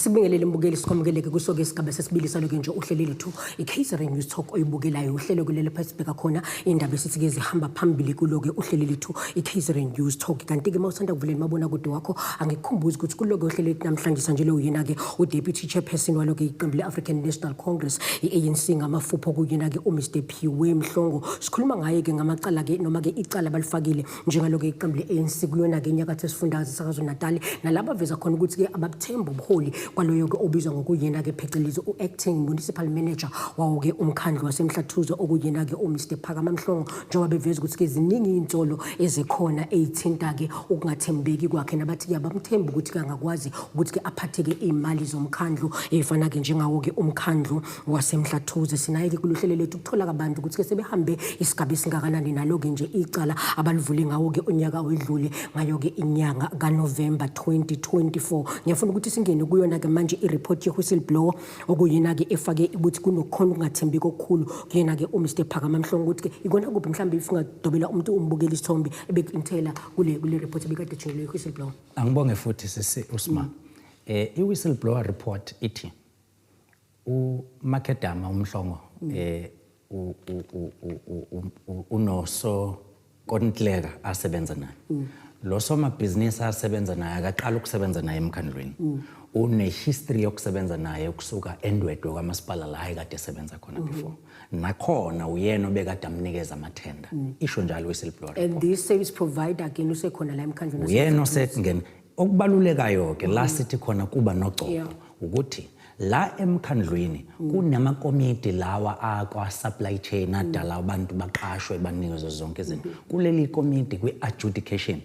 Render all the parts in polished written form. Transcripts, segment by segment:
Asibingelele mbukeli, sikwamukeleke kuso-ke isigaba sesibili saloke nje uhlelo lethu i-KZN News Talk oyibukelayo, uhlelo kulelo lapha sibheka khona indaba esithi-ke zihamba phambili kulo-ke uhlelo lethu i-KZN News Talk. Kanti-ke uma usanda kuvulela umabonakude wakho, angikukhumbuzi ukuthi kulo-ke uhlelo lethu namhlanje sanje lo yena-ke u-deputy chairperson walo-ke iqembu le-African National Congress, i-ANC ngamafuphi, okuyena-ke uMr Phiwe Mhlongo. Sikhuluma ngaye-ke ngamacala-ke noma-ke icala abalifakile njengalo-ke iqembu le-ANC kuyona-ke inyakatho esifundazwe saKwaZulu-Natal, nalaba veza khona ukuthi-ke ababuthembi ubuholi kwaloyo-ke obizwa ngokuyena-ke phecelezi u-acting municipal manager wawo-ke umkhandlu waseMhlathuze, okuyena-ke uMr Phakama Mhlongo, njengoba beveza ukuthi-ke ziningi iy'nsolo ezikhona ey'thinta-ke ukungathembeki kwakhe, nabathi-ke abamthembi ukuthi-ke angakwazi ukuthi-ke aphathe-ke iy'mali zomkhandlu ey'fana-ke njengawo-ke umkhandlu waseMhlathuze. Sinaye-ke kuluhlelo lethu ukuthola kabantu ukuthi-ke sebehambe isigaba esingakanani nalo-ke nje icala abalivule ngawo-ke unyaka wedlule, ngayo-ke inyanga kaNovemba 2024. Ngiyafuna ukuthi singene kuyona-ke manje i-report ye-whistleblower, okuyena-ke efake ukuthi kunokhona ukungathembeki okukhulu kuyena-ke uMr Phakama Mhlongo, ukuthi-ke ikona kuphi mhlawumbe if ungadobela umuntu umbukela isithombe ebeku-intela kule report ebekade ejungile ye-whistleblower. Angibonge futhi, sisi Usma. I-whistleblower report ithi uMakhedama uMhlongo unoso kontleka asebenza naye. Lo somabhizinisi asebenza naye akaqala ukusebenza naye emkhandlwini. Une history yokusebenza naye ukusuka eNdwedwe kwamasipala la ekade esebenza khona before. Nakhona uyena obekade amnikeza amathenda. Isho njalo whistleblower. And this service provider again usekhona la emkhandlwini? Uyena osengena. Okubalulekayo ke la sithi khona kuba nogcobo ukuthi la emkhandlwini kunamakomiti lawa akwa supply chain adala abantu baqashwe, banikezwe zonke izinto. Kuleli komiti kwi-adjudication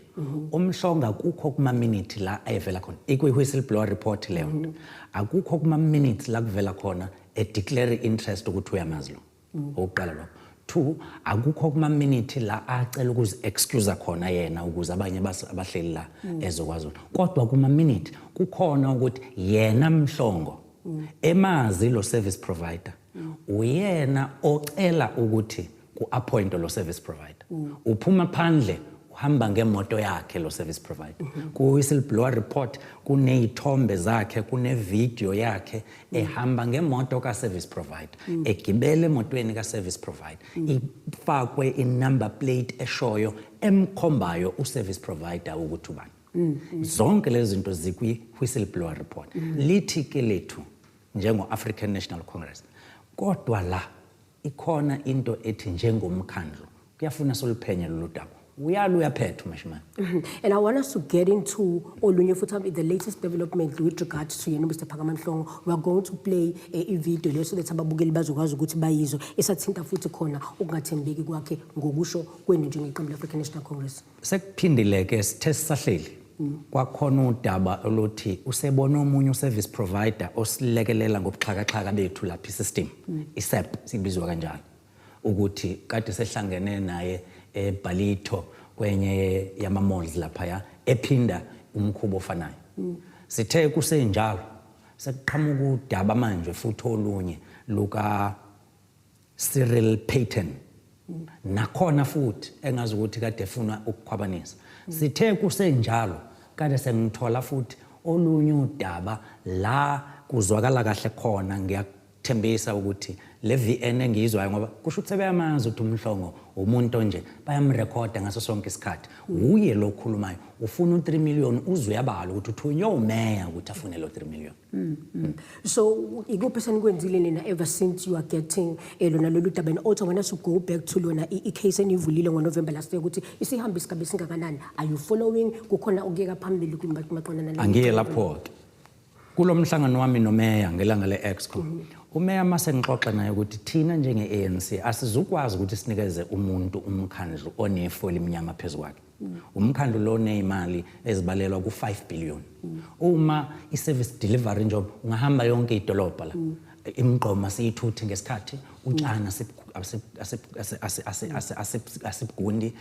uMhlongo kukho kuma minute la ayevela khona, ikwi whistleblower report leyo nto, akukho kuma minutes la kuvela khona e declare interest ukuthi uyamazi lo. Okokuqala lokho. Two, akukho kuma minute la acela ukuzi excuse khona yena ukuze abanye abahleli la ezokwazi, kodwa kuma minute kukhona ukuthi yena Mhlongo emazi lo service provider, uyena ocela ukuthi ku-appoint lo service provider. Uphuma phandle, uhamba ngemoto yakhe lo service provider. Ku-whistleblower report kuney'thombe zakhe, kune-video yakhe ehamba ngemoto ka-service provider, egibele emotweni ka-service provider, ifakwe i-number plate eshoyo, emkhombayo u-service provider ukuthi ubani. Zonke lezi zinto zikwi-whistleblower report. Lithi ke lethu njengo-African National Congress, kodwa la ikhona into ethi njengomkhandlu kuyafuna soluphenye lolu daba. Uyala, uyaphetha uMashimane. And I want us to get into olunye futhi, the latest development with regards to yena Mr. Phakama Mhlongo. We are going to play i-video leyo so that ababukeli bazokwazi ukuthi bayizwe, esathinta futhi khona ukungathembeki kwakhe ngokusho kwenu njengeqembu le-African National Congress. Sekuphindile ke, sithe sisahleli kwakhona udaba oluthi usebona omunye uservice provider osilekelela ngobuxhakaxhaka bethu lapha, isystem iSAP sibizwa kanjalo, ukuthi kade sehlangene naye eBalito kwenye yama malls laphaya, ephinda umkhubo ofanayo. Sithe kusenjalo sekuqhamuka udaba manje futhi olunye luka Cyril Payton, nakhona futhi engazi ukuthi kade efuna ukukhwabanisa. Sithe kusenjalo kade sengithola futhi olunye udaba la kuzwakala kahle khona. Ngiyakuthembisa ukuthi le VN engiyizwayo, ngoba kusho ukuthi sebeyamazi ukuthi uMhlongo umuntu onje, bayamrekhoda ngaso sonke isikhathi. Uye lo okhulumayo ufuna u-3 million, uze uyabala ukuthi uthunywe umeya ukuthi afune lo 3 million. So ikuphi senikwenzile nina ever since you are getting lona lolu daba? And also I want us to go back to lona i-case enivulile ngoNovember last year, ukuthi isihambe isigaba esingakanani. Are you following? Kukhona ukuyeka phambili maqondana nale- Angiye lapho-ke. Kulo mhlangano wami nomeya ngelanga le-exco, umeya mase ngixoxa naye ukuthi thina njenge-ANC asizukwazi ukuthi sinikeze umuntu umkhandlu onefu elimnyama phezu kwakhe, umkhandlu lo oney'mali ezibalelwa ku-5 billion, uma i-service delivery njengoba ungahamba yonke idolobha la, imigqoma siyithuthe ngesikhathi, utshani asibugundi,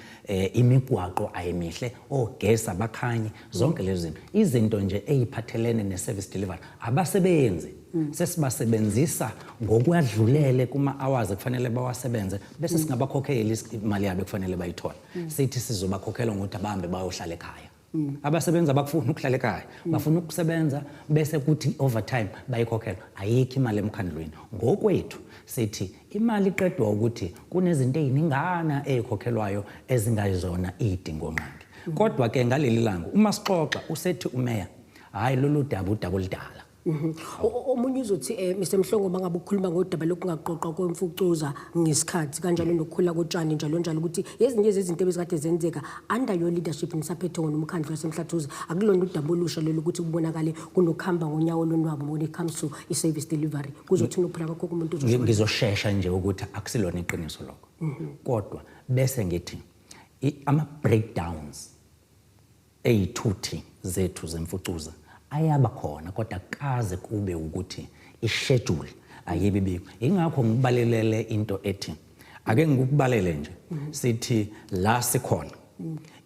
imigwaqo ayimihle, ogesi abakhanyi, zonke lezi zinto, izinto nje ey'phathelene ne-service delivery. Abasebenzi sesibasebenzisa ngokwedlulele kuma-hours ekufanele bawasebenze, bese singabakhokheli imali yabo ekufanele bayithole. Sithi sizobakhokhela ngokuthi abahambe bayohlala ekhaya. Abasebenzi abakufuni ukuhlala ekhaya, bafuna ukusebenza bese kuthi overtime bayikhokhelwa. Ayikho imali emkhandlwini. Ngokwethu sithi imali iqedwa ukuthi kunezinto ey'ningana ey'khokhelwayo ezingayizona iy'dingongqangi. Kodwa ke ngaleli langa uma sixoxa usethi umeya, hhayi, lolu daba udaba oludala. Omunye uzothi, Mr Mhlongo, mangabe ukhuluma ngodaba lokungaqoqwa kwemfucuza ngesikhathi, kanjalo nokukhula kotshani, njalo njalo, ukuthi ezinye zezinto ebezikade zenzeka under your leadership nisaphethe wona umkhandlu waseMhlathuze, akulona udaba olusha lolu ukuthi kubonakale kunokuhamba ngonyawo lonwabo when it comes to i-service delivery. Kuzothina ukuphila kwakho kumuntu uzosho? Ngizoshesha nje ukuthi akusilona iqiniso lokho, kodwa bese ngithi ama-breakdowns ey'thuthi zethu zemfucuza ayaba khona, kodwa kaze kube ukuthi i-schedule ayibi bikho. Ingakho ngikubalelele into ethi ake ngikubalele nje, sithi la sikhona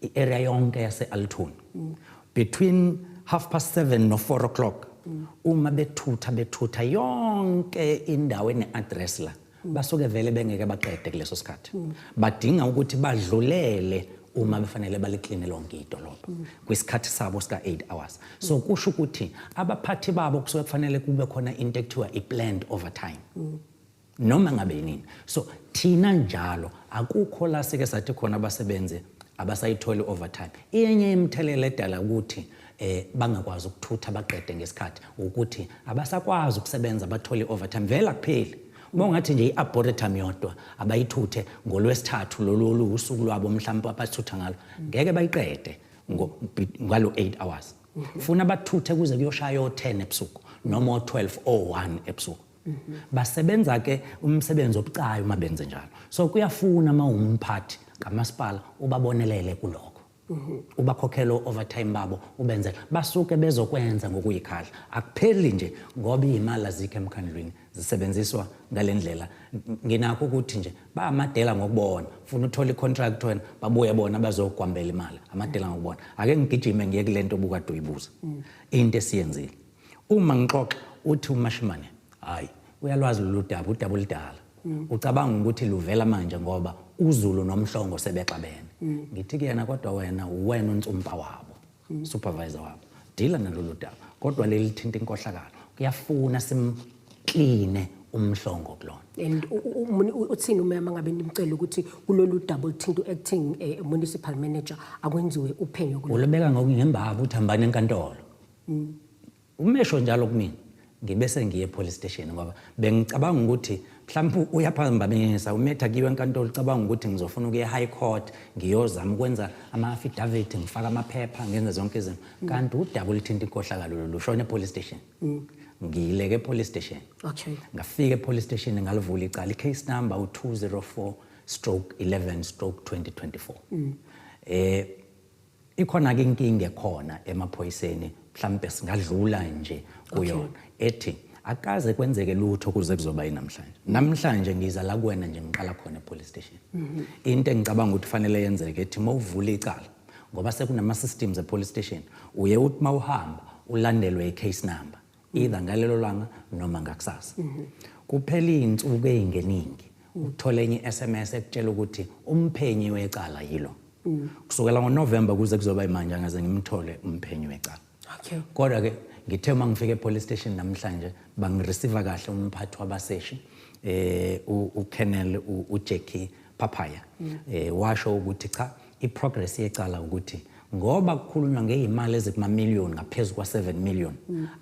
i-area yonke yase-Altona between 7:30 no-4 o'clock, uma bethutha bethutha yonke indawo ene-address la, basuke vele bengeke baqede kuleso sikhathi. Badinga ukuthi badlulele uma befanele balikline lonke idolobha kwisikhathi sabo sika 8 hours. So kusho ukuthi abaphathi babo kusuke kufanele kube khona into ekuthiwa i-planned overtime noma ngabe yinini. So thina njalo akukho la sike sathi khona abasebenzi abasayitholi overtime. Enye imithelela edala ukuthi bangakwazi ukuthutha baqede ngesikhathi ukuthi abasakwazi ukusebenza bathole overtime, vele akupheli. Uma ungathi nje i-arboretum yodwa abayithuthe ngolwesithathu, lolu oluwusuku lwabo mhlawumbe abathutha ngalo, ngeke bayiqede ngalo 8 hours. Funa bathuthe kuze kuyoshaya o-10 ebusuku noma o-12, o-1 ebusuku. Basebenza ke umsebenzi obucayi uma benze njalo. So kuyafuna uma umphathi kamasipala ubabonelele kulokho, ubakhokhele overtime babo, ubenzele basuke bezokwenza ngokuyikhala. Akupheli nje ngoba iy'mali azikho emkhandlwini, zisebenziswa ngale ndlela. Nginakho ukuthi nje bayamadela ngokubona, funa uthole i-contract wena, babuye bona bazogwambela imali, amadela ngokubona. Ake ngigijime ngiye kule nto obukade uyibuza. Into esiyenzile, uma ngixoxa uthi uMashimane, hayi, uyalwazi lolu daba, udaba oludala, ucabanga ukuthi luvela manje ngoba uZulu noMhlongo sebexabene. Ngithi kuyena, kodwa wena uwena unsumpa wabo, supervisor wabo, dila nalolu daba. Kodwa leli thinta inkohlakalo, kuyafuna simkline uMhlongo kulona. And uthini uma mangabe nimcela ukuthi kulolu daba oluthinta u-acting municipal manager akwenziwe uphenyo kulolu? Ulubeka ngokungembaba uthi hambani enkantolo. Umesho njalo kumina, ngibe sengiye e-police station ngoba bengicabanga ukuthi mhlawumbe uyaphambanisa umetha kuyiwe enkantolo, ucabanga ukuthi ngizofuna ukuya e-high court, ngiyozama ukwenza ama-affidavit, ngifake amaphepha, ngenze zonke izinto, kanti udaba oluthinta inkohlakalo lolu lushona e-police station. Ngiyileke e-police station. Ngafika e-police station, ngalivula icala, i-case number u-204/11/2024. Ikhona ke inkinga ekhona emaphoyiseni, mhlambe singadlula nje kuyona, ethi akaze kwenzeke lutho kuze kuzoba yinamhlanje. Namhlanje ngiza la kuwena nje, ngiqala khona e-police station. Into engicabanga ukuthi fanele yenzeke ethi mawuvula icala, ngoba sekunama systems e-police station, uye uthi mawuhamba ulandelwe i-case number either ngalelo langa noma ngakusasa. Kuphela iy'nsuku ey'ngeningi uthole enye i-SMS ekutshela ukuthi umphenyi wecala yilo. Kusukela ngoNovember kuze kuzoba imanje angaze ngimthole umphenyi wecala. Kodwa ke ngithe uma ngifika e-police station namhlanje, bangireceive kahle umphathi wabaseshi, uColonel uJackie Papaya, washo ukuthi cha, i-progress yecala ukuthi ngoba kukhulunywa ngeyimali ezikumamiliyoni ngaphezu kwa-7 million,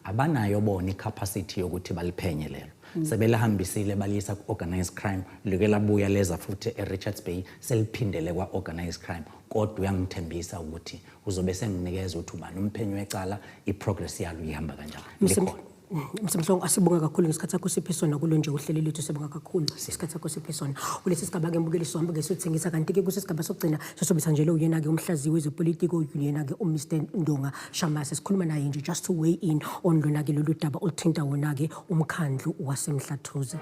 abanayo bona i-capacity yokuthi baliphenye lelo. Sebelihambisile baliyisa ku-organized crime, like labuya leza futhi e-Richards Bay, seliphindele kwa-organized crime. Kodwa uyangithembisa ukuthi uzobe senginikeza ukuthi ubani umphenyi wecala, i-progress yalo ihamba kanjani. Likhona. Mr Mhlongo, asibonga kakhulu ngesikhathi sakho siphe sona kulo nje uhlelo lethu. Sibonga kakhulu isikhathi sakho siphe sona kulesi sigaba-ke. Mbukeli, sihambe ke siyothengisa, kanti-ke kusesigaba sokugcina sisobisa nje lo uyena-ke umhlaziyi wezepolitiko, uyena-ke uMr Ndonga Shamase. Sikhuluma naye nje just to weigh in on lona-ke lolu daba oluthinta wona-ke umkhandlu waseMhlathuze.